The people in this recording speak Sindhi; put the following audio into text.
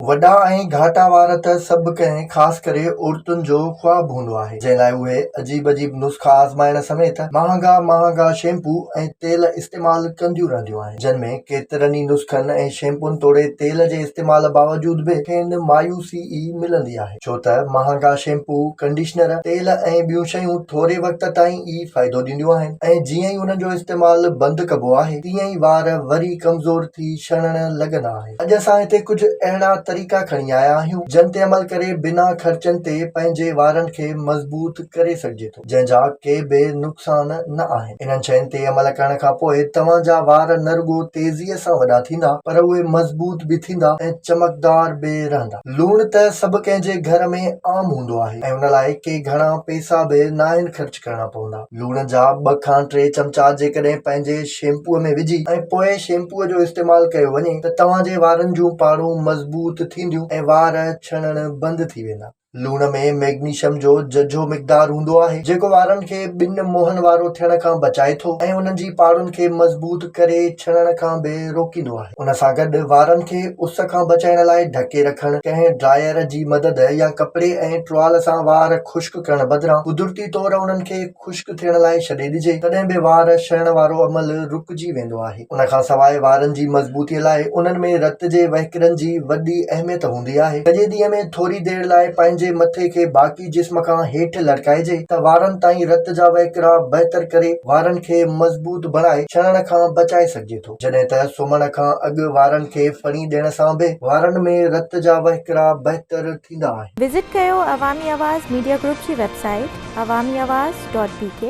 وڏا ۽ گهاٽا وار ته سڀ ڪنهن خاص ڪري عورتن جو خواب هوندو آهي، جنهن لاء اهي عجيب عجيب نسخا آزمائڻ سميت مهانگا مهانگا شيمپو ۽ تيل استعمال ڪنديون رهنديون آهن، جن ۾ ڪيترن ئي نسخن ۽ شيمپون توڙي تيل جي استعمال باوجود به کين مايوسي ئي ملندي آهي، ڇو ته مهانگا شيمپو، ڪنڊيشنر، تيل ۽ ٻيون شيون ٿوري وقت تائين ئي فائدو ڏينديون آهن ۽ جيئن ئي انهن جو استعمال بند ڪبو آهي تيئن ئي وار وري ڪمزور ٿي ڇڻڻ لڳندا آهن. اڄ اسان هتي ڪجهه اهڙا طريقا کڻي آيا آهيون جن تي عمل ڪري بنا خرچن تي پنهنجي وارن کي مضبوط ڪري سگهجي ٿو جنهن جا ڪي به نقصان نه آهن. انهن شين تي عمل ڪرڻ کان پوء توهان جا وار نه رڳو تيزيء سان وڏا ٿيندا پر اهي مضبوط به ٿيندا ۽ چمڪدار به رهندا. لوڻ ته سڀ ڪنهن جي گهر ۾ عام هوندو آهي ۽ ان لاء ڪي گهڻا پيسا به ناهن خرچ ڪرڻا پوندا. لوڻ جا ٻه کان ٽي چمچا جيڪڏهن پنهنجي شيمپوء ۾ وجهي ۽ پوء شيمپوء جو استعمال ڪيو وڃي ته توهان جي وارن جون پاڙون مضبوط ٿينديون ۽ وار ڇڻڻ بند ٿي ويندا. لوڻ ۾ ميگنيشم جو ججهو مقدار هوندو آهي جيڪو وارن کي ٻن منهن وارو ٿيڻ کان بچائي ٿو ۽ انهن جي پاڙن کي مضبوط ڪري ڇڻڻ کان به روڪيندو آهي. ان سان گڏ وارن کي اس کان بچائڻ لاء ڍڪي رکڻ، ڪنهن ڊرائر جي مدد يا ڪپڙي ۽ ٽوال سان وار خشڪ ڪرڻ بدران قدرتي طور انهن کي خشڪ ٿيڻ لاء ڇڏي ڏجي، تڏهن به وار ڇڻڻ وارو عمل رڪجي ويندو آهي. ان کان سواء وارن جي مضبوطي لاء انهن ۾ رت جي وهڪرن جي وڏي اهميت هوندي آهي. سڄي ڏينهن ۾ ٿوري دير لاء پنهنجي مٿي کي باقي جسم کان هيٺ لڙڪائجي ته وارن تائين رت جا وهڪرا بهتر ڪري وارن کي مضبوط بڻائي ڇڻڻ کان بچائي سگهجي ٿو. جڏهن ته سمهڻ کان اڳ وارن کي ڦڻي ڏيڻ سان به وارن ۾ رت جا وهڪرا بهتر ٿيندا آهن. وزٽ ڪيو عوامي آواز ميڊيا گروپ جي website Awami Awaz dot B K.